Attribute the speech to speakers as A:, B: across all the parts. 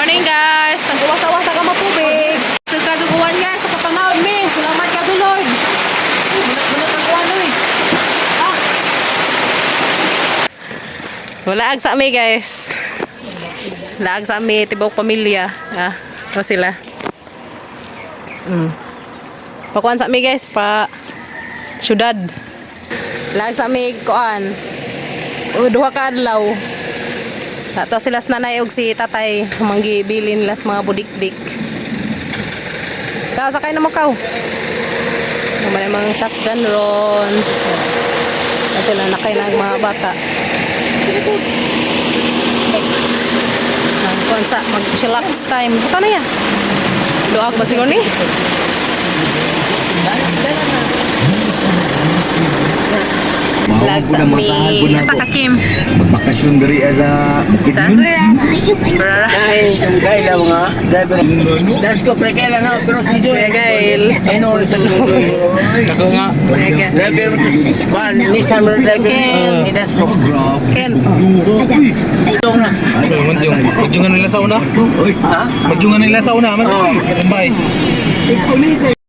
A: Morning, guys! Nag-uwas-awas na ka matubig. Sa kaduguan, guys, sa kapanaon mi. Salamat ka to Lord. Bunot-bunot ang kuwan oy. Ah. Wala sa mi, guys. Laag sa mi tibok pamilya. Ah, ito sila. Pakuan sa mi, guys, pa syudad. Laag sa mi kuan. O, duha ka adlaw. Ato sila sa nanay og si tatay manggibilin nila sa mga budikdik. Kaw, sakay na mo kaw. Naman ang mga sakyan ron. Kasi sila nakay na ang mga bata. Nagkuhan sa mag chillax time. Buka na ya. Duag ba siguro ni? Lag sa mi. Asa ka, Kim?
B: Magbakasyon diri sa
A: Sa?
B: Bukidnon.
A: Brara.
C: Dahil kay lang mga driver. Das ko pre kailan na pero si Joy.
A: Kuya Gail.
C: Ano sa Joy.
B: Ako nga.
A: Kuya Gail.
C: Driver mo to kuan Nissan mo driver
A: Ken.
C: ni Das ko.
B: Grabe.
A: Ken.
B: Duha, uy.
C: Dong na.
D: Madyong, madyungan nila sa una.
B: Uy.
C: Ha?
D: Madyungan nila sa una. Man. Bye.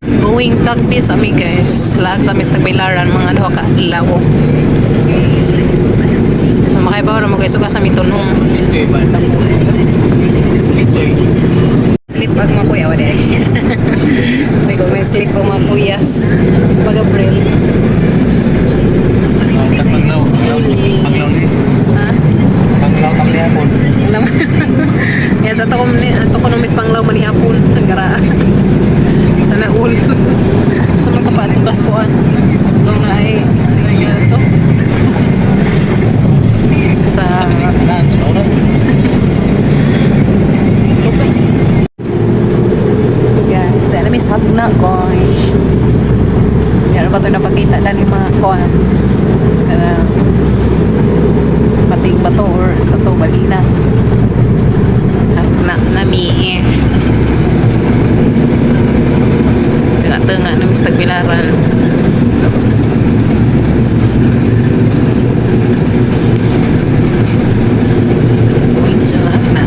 A: Going Tagpi sa mi, guys. Lag sa mi sa Tagbilaran mga duha ka adlaw. So makaibaw ra mo, guys, uga sa mi tunong. Sleep pag mga kuya wala. May ko may sleep pag mga kuyas. Pag April.
D: Panglaw. Panglaw ni.
A: Ha?
D: Panglaw tang lihapon.
A: Alam. Yan sa to ko ni ato ko nung panglaw manihapon nagara. Sana all. Sa mga kapato kaskuan. Nung na ay to. Sa
D: Sa una.
A: Guys, dahil may na, guys. Yan ba ito napakita dali mga kuan. Kanang pating bato or sa to balina. At na nami. Tunga-tunga na mis Tagbilaran. Going to na.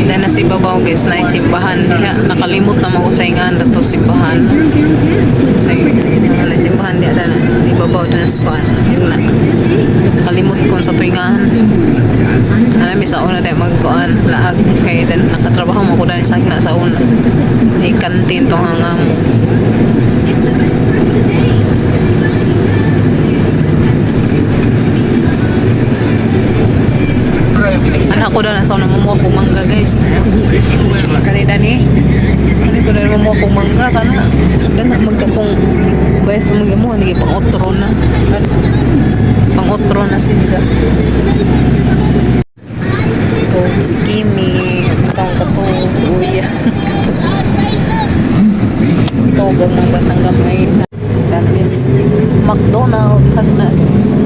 A: Dahil na si Babaw, guys, na simbahan diha. Nakalimot na mga usayngan dato simbahan. Sa wala simbahan diha na ibabaw na sa kuan. Yun na. Nakalimot kon sa tuwingan. Ano mi sa una dahil magkuan laag kay dan nakatrabaho mo ko dahil sagna sa una. Ay kantin tong hangamo. Anak ko daw nasa una mamuha kong mangga, guys. Kanina ni. Ano ko daw mamuha kong mangga kana. Dan magkapong bayas ang mga mo ni pang otro na. Pang otro na siya. Ito si Kimi, itong katong uya. Ito ang mga batang gamay. Dan Miss McDonald's hagna, guys.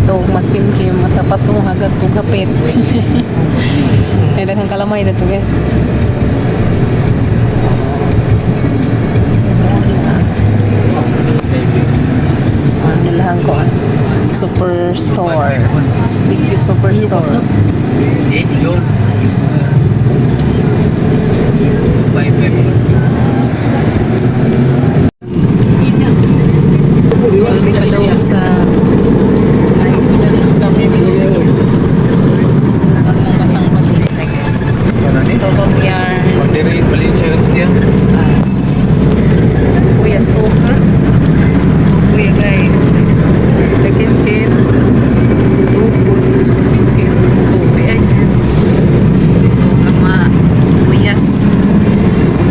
A: Ito mas kim-kim matapat tong hagat tong kapit. Ay daghang kalamay na to, guys. So, na. Ang nilahan ko ah. Superstore. BQ Superstore.
C: Eh, John. Bye bye.
A: May pa daw sa ang batang matilita, guys.
D: Ano ni?
A: Totong yarn.
D: Pandiri, bali insurance niya.
A: Kuya Stoker. Kuya Guy. Lakin-kin. Tupon. Kin. Tupi ay. Ito ang mga kuyas.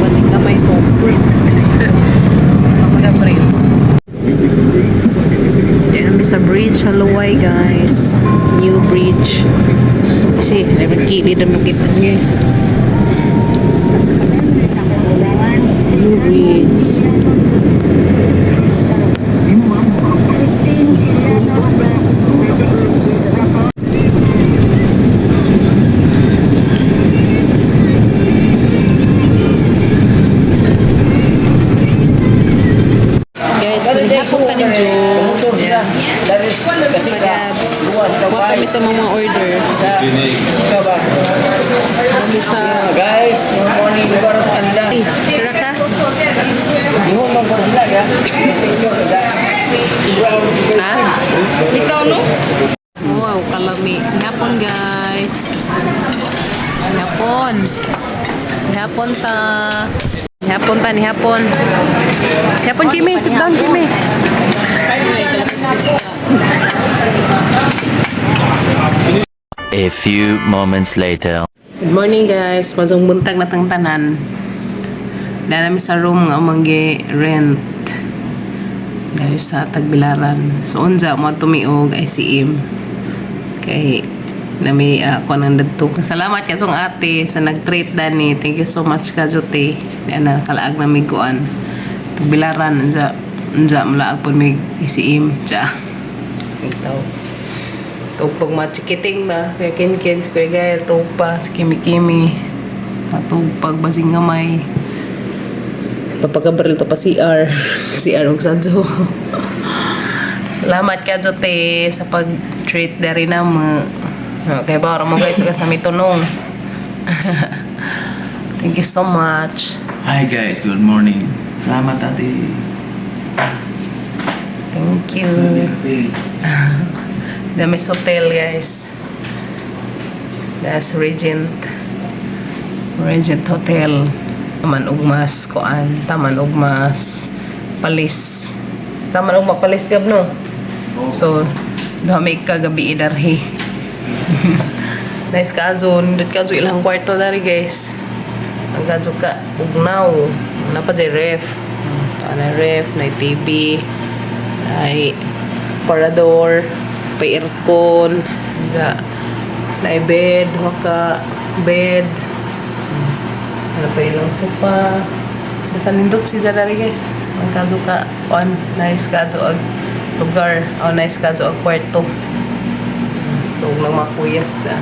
A: Wajik kamay tupon. Papa Gabriel. Diyan namin sa bridge sa Luway, guys. New bridge. Kasi, naman kilid naman kita, guys. New bridge. guys ang mga order.
C: Ikaw ba?
A: Dami sa
C: Guys, good morning. Lugar ko kanila.
A: Tira ka?
C: Di mo magpapila, ya?
A: Ha? Ikaw no? Wow, kalami. Hapon, guys. Hapon. Hapon ta. Hapon ta, ni hapon. Hapon, Kimi. Sit down, Kimi.
E: A few moments later.
A: Good morning, guys. Mazong buntag na tang tanan. Dala mi sa room nga amang rent. Dari sa Tagbilaran. So unja mo tumiog ICM. Kay nami ako nang dadto. Salamat kay atong ate sa nag-treat dani. Thank you so much ka Jote. Di na kalaag na mig kuan. Tagbilaran unja unja mulaag pud mig ICM. Tsa. Ikaw. Tugpag machikiting na. Kuya Kinkin, si Kuya Gael, tugpa, si Kimi Kimi. Patugpag, basing gamay. Papagabril to pa CR. CR og sadyo. Salamat ka, Jote, sa pag-treat dari na mo. Okay, ba, mo guys, ka sa mitunong. Thank you so much.
D: Hi guys, good morning. Salamat, ate.
A: Thank you. Dami sa hotel, guys. That's Regent. Regent Hotel. Taman ugmas, kuan. Taman ugmas. Palis. Taman ugma palis gab no. So, dami kagabi idarhi. Nice ka zone. Dito ka ilang kwarto dari, guys. Ang kadyo ka ugnaw. Na pa dyan ref. Na ref, na TV, ay parador, pa aircon, ga na bed, waka bed. Ano pa ilang sopa. Basta nindot si dari, guys. Ang kadyo ka on nice kadyo ag lugar, o nice kadyo ag kwarto. Tuog lang mga kuyas na.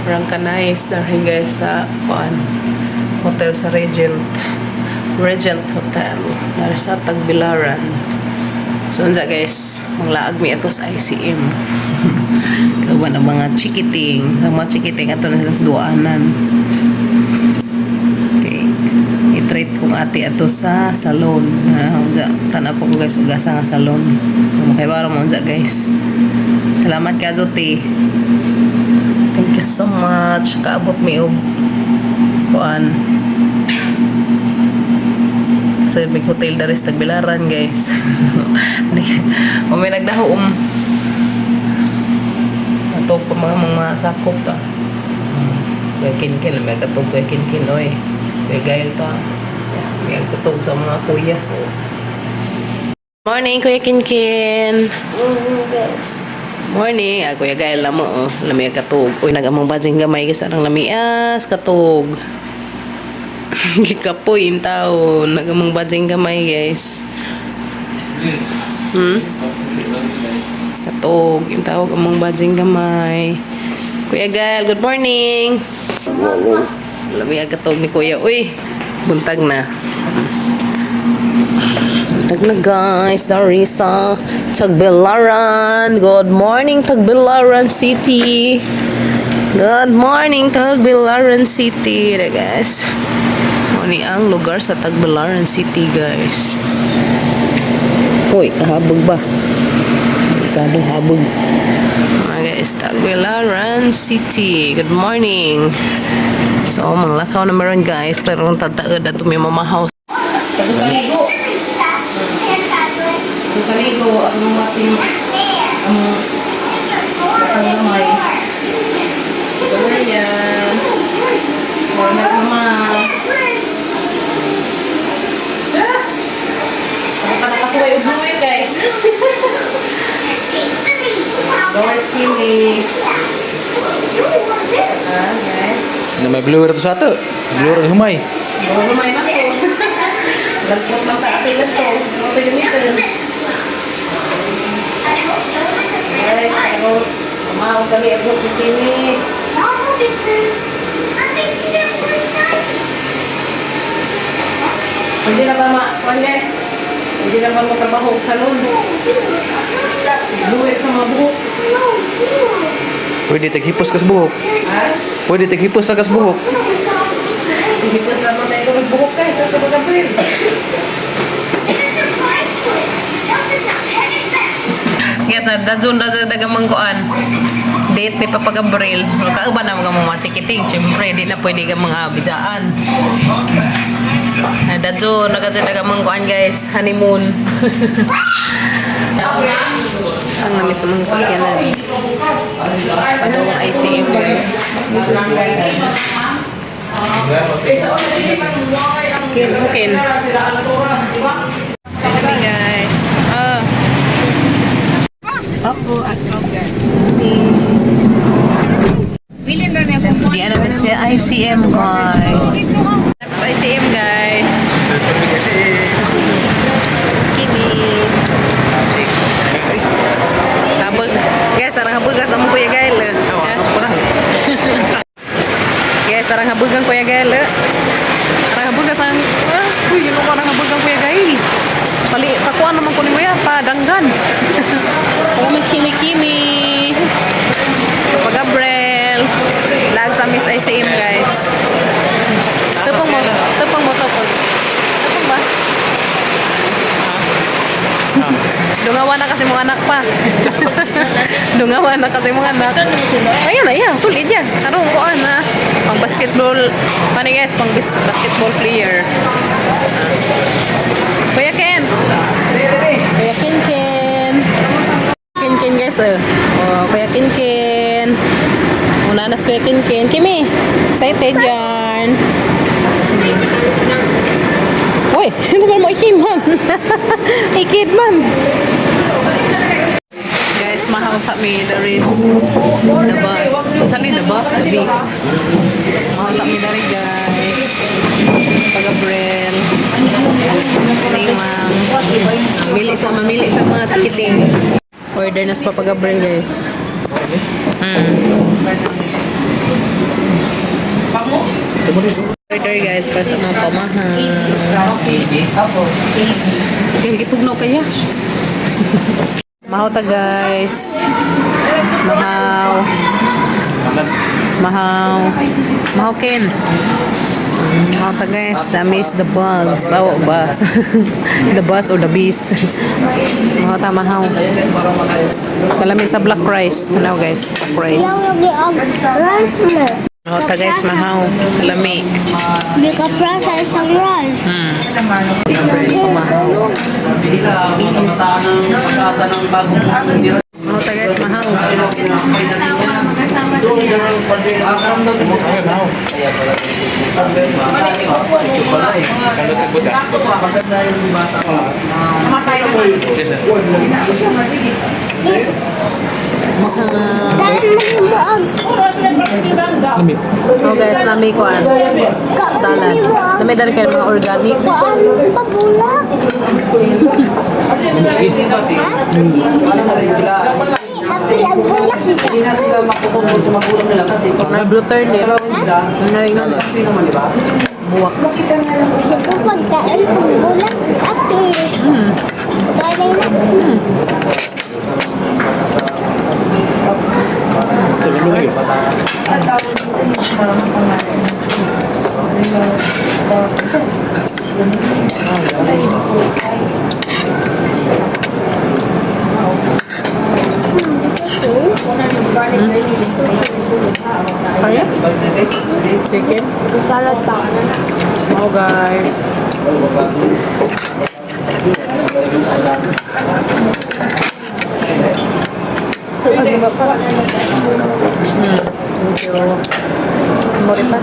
A: Parang ka nice na rin, guys, sa kuan hotel sa Regent Regent Hotel dari sa Tagbilaran. So unsa, guys, manglaag mi ato sa ICM. Kawan ang mga chikiting, ang mga chikiting ato na sila sa duanan. Okay. I-treat kong ate ato sa salon. Ha, unsa, tanaw po ko, guys, ugasa nga salon. Kung makibaro mo unsa, guys. Salamat ka, Jote. Thank you so much. Kaabot mi og kuan. Sa may hotel dari sa Tagbilaran, guys. O may nagdaho Atog pa mga sakop ta. Kuya Kinkin, may katog Kuya Kinkin, oy. Kuya Gail ta. May katog sa mga kuyas. Oh. Morning, Kuya Kinkin. Morning. Ah, Kuya Gail na mo, oh. Lami ang katog. Uy, nagamang bajing gamay kasi ang lamias katog. Gikapoy yung tao. Nagamang bajing gamay, guys. Katog. Yung tawag among bajing gamay. Kuya Gail, good morning. Lami ang katog ni Kuya. Uy, buntag na. Buntag na, guys. Dari sa Tagbilaran. Good morning, Tagbilaran City. Good morning, Tagbilaran City. Na, guys. Ano ang lugar sa Tagbilaran City, guys. Uy, kahabog ba? Delikado habog. Mga guys, Tagbilaran City. Good morning. So, manglakaw na meron, guys. Tarong tataod at may mama house. Kaligo. Kaligo. Ang ating ang gamay. Gloria. Morning, mama. Siya! Ako pa nakasuway og buwit, guys. Lower skinny. Ah, guys.
D: Na may blower to sa ato. Blower humay.
A: Lower humay na ko. Lagpot lang sa akin na to. Ano gamitin? Guys, ako. Mama, ang dali ako kini. Hindi na ba ma... One, guys. Hindi naman mo trabaho sa salon. Blower sa mga buhok.
D: Pwede taghipos kas buhok.
A: Ha?
D: Pwede taghipos sa kas buhok.
A: Hindi ko sa mga ikaw buhok guys. Sa Papa Gabriel. Yes, na dadun ra sa dagamang kuan. Date ni Papa Gabriel. Kauban na mga mga chikiting. Siyempre, di na pwede ka mga bijaan. Na dadun na kasi dagamang kuan guys, honeymoon. Ang namin sa mga sakyanan. Padong ICM guys. Kin, kin. Kami guys. Ah. Di na sa ICM guys. Sa ICM guys. Kimi. Habag. Guys, arang habag sa among Kuya Gael. Eh. Guys, arang habag ang Kuya Gael. Eh. Arang habag sa ang ah, uy, yun ako arang habag ang Kuya Gael. Pali, pakuan naman ko ni Kuya, padanggan. Kami kimi kimi. Papa Gabriel. Lag sa Miss ICM guys. Tupong mo, tupong mo, tupong. Tupong ba? Dungawa na kasi mga anak pa. Dungawa na kasi mga anak. Ayan, ayan, tulid yan. Tarong ko na. Pang basketball, paano guys, pang basketball player. Kuya Ken. Kuya Ken Ken. Ken Ken guys eh. Oh, Kuya Ken Ken. Una na si Kuya Ken Ken. Kimi, excited yan. Uy, ano ba mo ikin man? Ikid man. Guys, mahaw sa mi there is the bus. Saan the bus? The bus. Mahaw sa mi there guys. Pag-Gabriel. Ma'am. Mamili sa mamili sa mga chikiting. Order na sa Papa Gabriel guys. Order guys para sa mga pamahan. Okay, gitugnaw kaya. Mahaw ta guys. Mahaw. Mahaw. Mahaw Ken. Mahaw ta guys. Dami is the bus. Oh, bus. The bus or the beast. Mahaw ta mahaw. Kalami sa black rice. Ano guys? Black rice. Mahaw ta guys, mahaw. Kalami.
F: Hindi ka pra sa isang rice.
A: Mahaw. Mahaw ta guys, mahaw.
F: Tara maging buog.
A: Oh guys, nami ko an. Salad. Nami dali kayo mga organic.
F: Kuan pabulak. Apil ang bulak.
A: May blue turnip. May ano. Buwak.
F: Siguro pagkain kung bulak. Apil. Bagay na.
A: Kaya? Chicken?
F: Salad pa.
A: Oh guys. Thank you. More pa.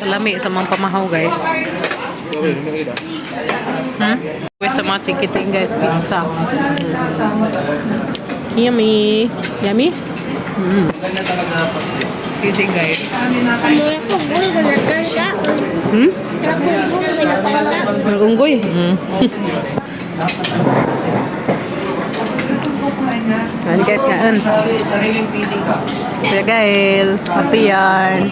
A: Kalami sa mga pamahaw guys. Pwes sa mga chikiting guys, pizza. Yummy. Yummy? Sisig guys.
F: Mga kuboy, ganatan ka.
A: Hmm?
F: Mga kuboy, ganatan ka.
A: Unggoy. Ngayon guys, ngayon. Kuya Gael, Happy Yarn.